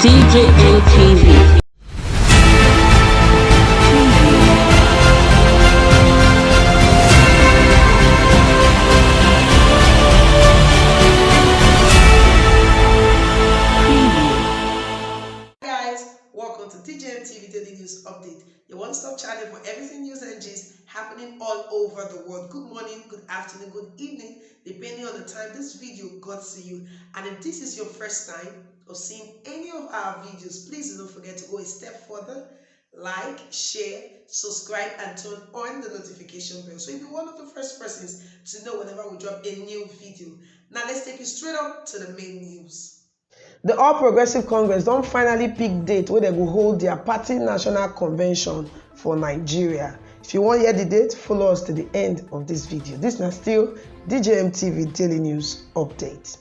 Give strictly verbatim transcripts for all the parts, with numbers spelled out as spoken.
D J M T V. Guys, welcome to D J M T V Daily News Update, your one-stop channel for everything news and gist happening all over the world. Good morning, good afternoon, good evening, depending on the time this video got to you. And if this is your first time of seeing any of our videos, please don't forget to go a step further, like, share, subscribe, and turn on the notification bell so you'll be one of the first persons to know whenever we drop a new video. Now let's take you straight up to the main news. The All Progressive Congress don finally pick date wey dem go hold their party national convention for Nigeria. If you wan hear the date, follow us to the end of this video. This na still D J M T V Daily News Update.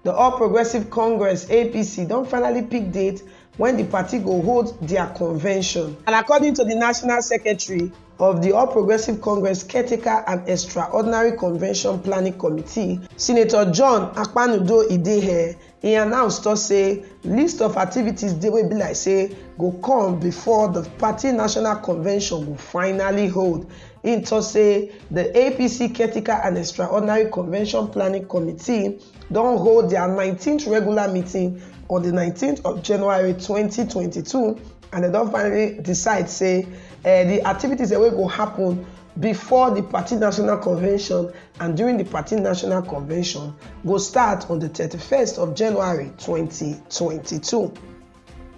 The All Progressive Congress, A P C, don finally pick date when the party go hold their convention. And according to the National Secretary of the All Progressive Congress Caretaker and Extraordinary Convention Planning Committee, Senator John Akpanudo Idehe, he announce to say list of activities dey wey be like say go come before the party national convention go finally hold. He talk say the A P C Caretaker and Extraordinary Convention Planning Committee don hold their nineteenth regular meeting on the nineteenth of January twenty twenty-two, and they don finally decide say uh, the activities wey go happen before the party national convention and during the party national convention go start on the thirty-first of January twenty twenty-two.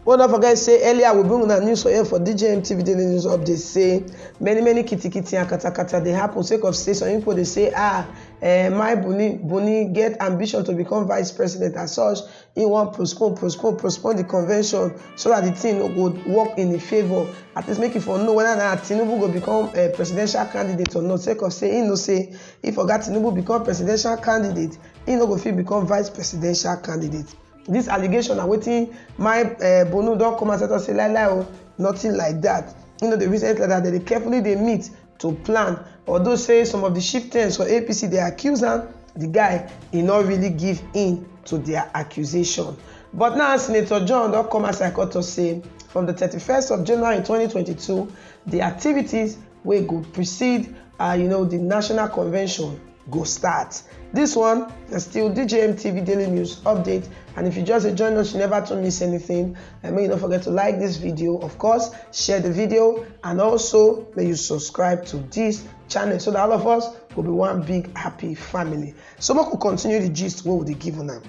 Well, don't forget say earlier we bring una news for here for D J M T V Daily News Update say many many kitikiti and katakata dey happen sake of say some people dey say ah eh, my Buni Buni get ambition to become vice president as such he wan postpone postpone postpone the convention so that the thing no go work in him favour, at least make e for know whether na Tinubu go become uh, presidential candidate or not sake of say he know say if oga Tinubu become presidential candidate he no go fit become vice presidential candidate. This allegation na wetin my uh, Bonu don come out and say lie lie o, nothing like that. You know the recent letter that they carefully dey meet to plan, although say some of the chieftains for A P C dey accuse am, the guy e no really give in to their accusation. But now Senator John don come outside come talk say from the thirty-first of January twenty twenty-two, the activities wey go precede uh, you know, the national convention go start. This one na still D J M T V Daily News Update, and if you just dey join us, you never to miss anything. And make you don't forget to like this video, of course, share the video, and also make you subscribe to this channel so that all of us will be one big happy family. So make we continue the gist wey we dey give una.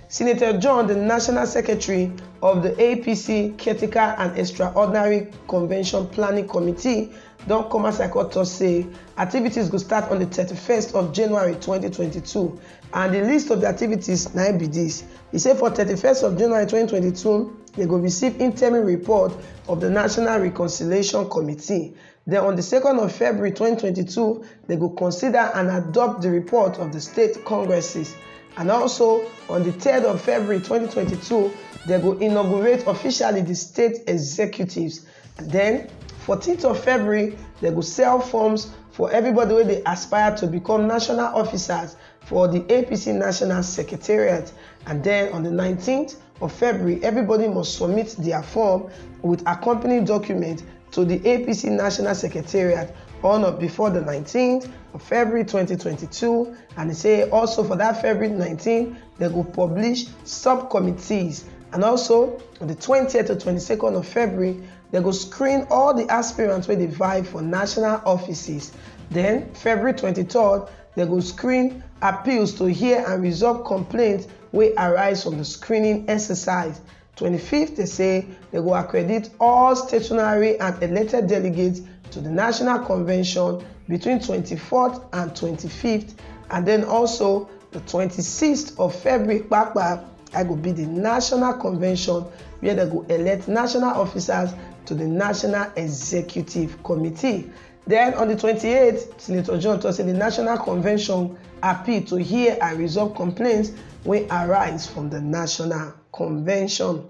Senator John, the National Secretary of the A P C Caretaker and Extraordinary Convention Planning Committee, don come outside come talk say activities go start on the thirty-first of January twenty twenty-two, and the list of the activities na im be this. E say for thirty-first of January twenty twenty-two, they go receive interim report of the National Reconciliation Committee. Then on the second of February twenty twenty-two, they go consider and adopt the report of the state congresses. And also on the third of February twenty twenty-two, they go inaugurate officially the state executives. And then fourteenth of February, they go sell forms for everybody wey dey aspire to become national officers for the A P C National Secretariat. And then on the nineteenth of February, everybody must submit their form with accompanying document to the A P C National Secretariat on or before the nineteenth of February twenty twenty-two. And e say also for that February nineteen, they go publish subcommittees. And also on the twentieth to twenty-second of February, they go screen all the aspirants wey dey vie for national offices. Then February twenty-third, they go screen appeals to hear and resolve complaints wey arise from the screening exercise. Twenty-fifth, they say they go accredit all stationary and elected delegates to the national convention between twenty-fourth and twenty-fifth, and then also the twenty-sixth of February, Papa, I go be the national convention where they go elect national officers to the National Executive Committee. Then on the twenty-eighth, Senator John talk say the National Convention appeal to hear and resolve complaints wey arise from the National Convention.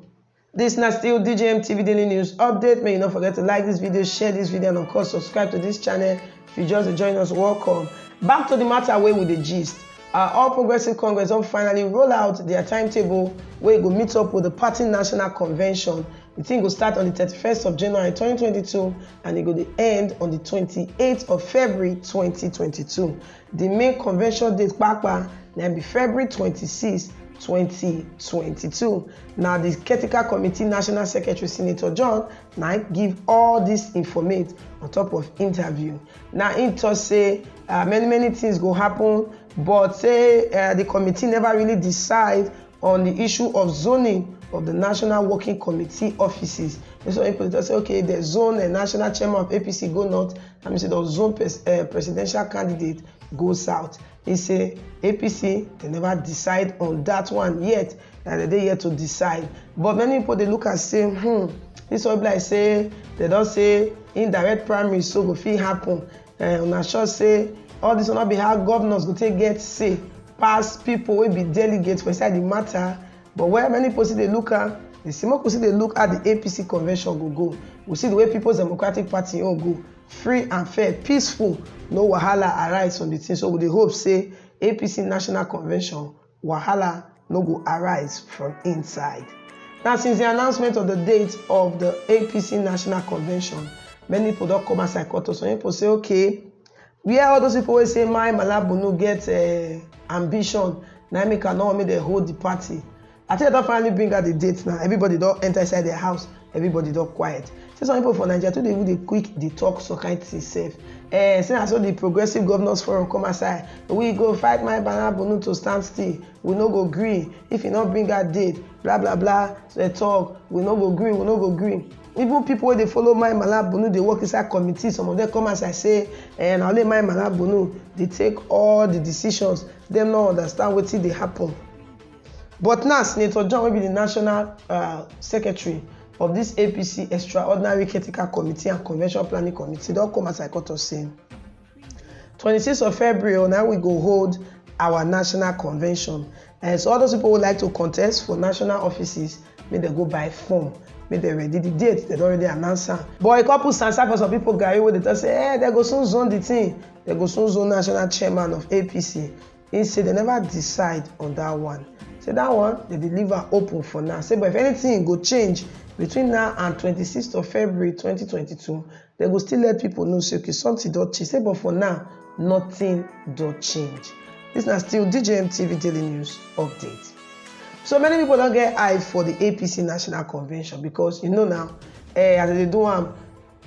This na still D J M T V Daily News Update. May you not forget to like this video, share this video, and of course subscribe to this channel. If you just join us, welcome. Back to the matter wey we dey gist. Uh, All Progressive Congress don finally roll out their timetable wey go meet up with the party national convention. The thing go start on the thirty-first of January twenty twenty-two and e go dey end on the twenty-eighth of February twenty twenty-two. The main convention date kpakpa na be February twenty-six, twenty twenty-two. Now the Caretaker Committee National Secretary Senator John na give all this informate on top of interview. Now im talk say uh, many many things go happen, but say uh, the committee never really decide on the issue of zoning of the National Working Committee offices. So people talk say, okay, the zone and national chairman of A P C go north, that means the zone pres- uh, presidential candidate go south. He say A P C they never decide on that one yet, and they dey yet to decide. But many people they look and say, hmm, this one be like say they don't say indirect primary so go fit happen. Uh, una sure say all this will not be how governors go take get say pass people will be delegates for inside the matter. But where many people see they look at, the Simoko see they look at the A P C convention go go. We see the way People's Democratic Party own go free and fair, peaceful, no wahala arise from the thing. So we dey hope say A P C national convention wahala no go arise from inside. Now, since the announcement of the date of the A P C national convention, many people don't come as I cut us. Some people say, okay, where all those people will say my Malabunu get uh, ambition, now make I know me they hold the party. I tell you, don't finally bring out the date now. Everybody don't enter inside their house. Everybody don't quiet. See some people for Nigeria too, they will they quick, they talk so kind thing safe. Eh, say I saw the Progressive Governors Forum come aside. We go fight my Malabunu to stand still. We no go green if you not bring out date. Blah blah blah. So they talk. We no go green. We no go green. Even people wey dey follow my Malabunu dey work inside committee, some of them come as I say, and only my Malabunu dey take all the decisions. Dem no understand wetin dey happen. But now Senator John, wey be the national uh, secretary of this A P C Extraordinary Caretaker Committee and Convention Planning Committee, don come as I cut us say twenty-sixth of February, now we go hold our national convention. And so all those people who like to contest for national offices, may they go buy form, may they ready the date, they don't already announce am. But a couple sansa for some people, Gary, wey dey talk say, eh, they go soon zone the thing, they go soon zone national chairman of A P C. He say they never decide on that one. Say that one, they dey leave am open for now. Say, but if anything go change between now and twenty-sixth of February twenty twenty-two, they go still let people know say, okay, something don change. Say, but for now, nothing don change. This na still D J M T V Daily News Update. So many people don get eye for the A P C National Convention because you know now, eh, as they do am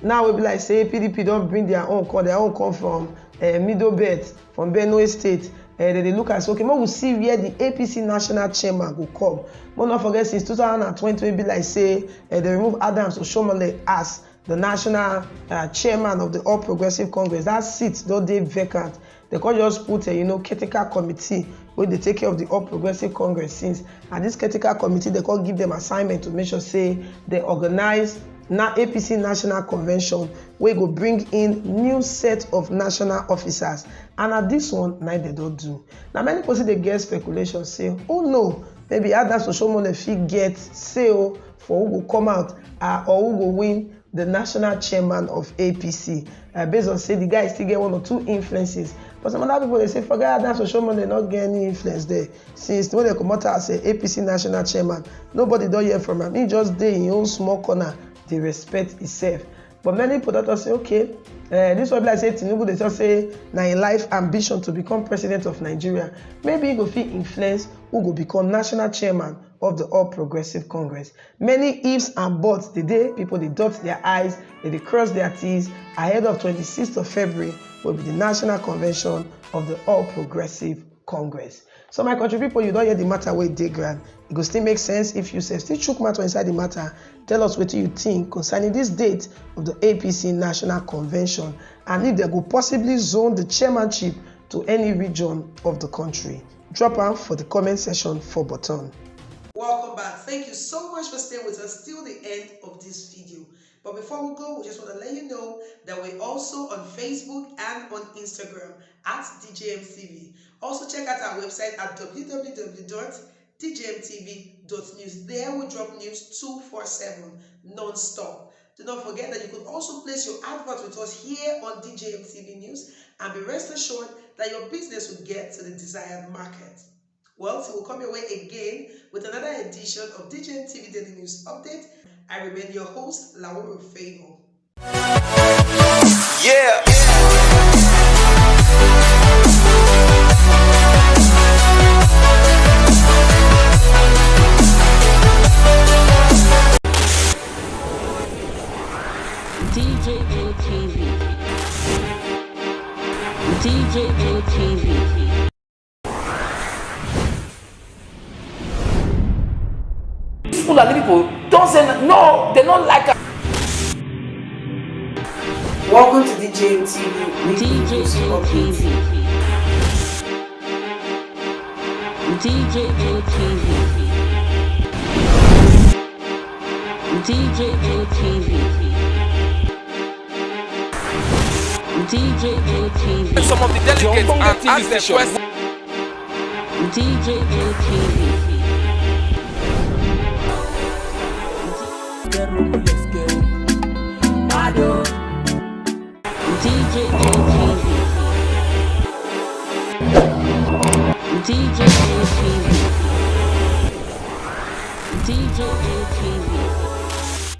now, we be like say P D P don bring their own come, their own come from eh, Middle Belt, from Benue State. Eh, they dey look at say, okay, make we see where the A P C national chairman go come. Make we not forget since two thousand and twenty, we be like say eh, they remove Adams Oshomole as the national uh, chairman of the All Progressive Congress. That seat don dey vacant. They come just put a you know caretaker committee wey dey take care of the All Progressive Congress since. And this caretaker committee, they come give them assignment to make sure say they organize na A P C national convention wey go bring in new set of national officers. And na this one na they don do. Now many people see dey get speculation say, oh no, maybe Adams Oshomole fit get say o for who go come out uh, or who go win the national chairman of A P C. Uh, based on say the guy still get one or two influences. But some other people they say forget Adams Oshomole not get any influence there. Since when they come out as a A P C national chairman, nobody don hear from him. He just dey in his own small corner, dey respect himself. But many people don talk say, okay, uh, this one be like say Tinubu dey talk say na im life ambition to become president of Nigeria. Maybe he go fit influence who go become national chairman of the All Progressive Congress. Many ifs and buts dey dey, people dey dot their eyes, they dey cross their T's ahead of twenty-sixth of February will be the national convention of the All Progressive Congress. So my country people, you don hear the matter wey dey ground. E go still make sense if you sef still chook mouth for inside the matter. Tell us wetin you think concerning this date of the A P C National Convention and if they go possibly zone the chairmanship to any region of the country. Drop am for the comment section for button. Welcome back. Thank you so much for staying with us till the end of this video. But before we go, we just want to let you know that we're also on Facebook and on Instagram at D J M T V. Also check out our website at w w w dot d j m t v dot news. There we drop news two four seven non-stop. Do not forget that you could also place your advert with us here on D J M T V News and be rest assured that your business will get to the desired market. Well, so we'll come your way again with another edition of D J N T V Daily News Update. I remain your host, Laura Favor. Yeah. D J N T V. D J N T V. These Fulani people don't say no, they don't like us. Welcome to D J N T V weekly news update. D J N T V. D J N T V. D J N T V. D J N T V. Some of the delegates and ask them questions. D J N T V. D J N T V. D J N T V. D J N T V.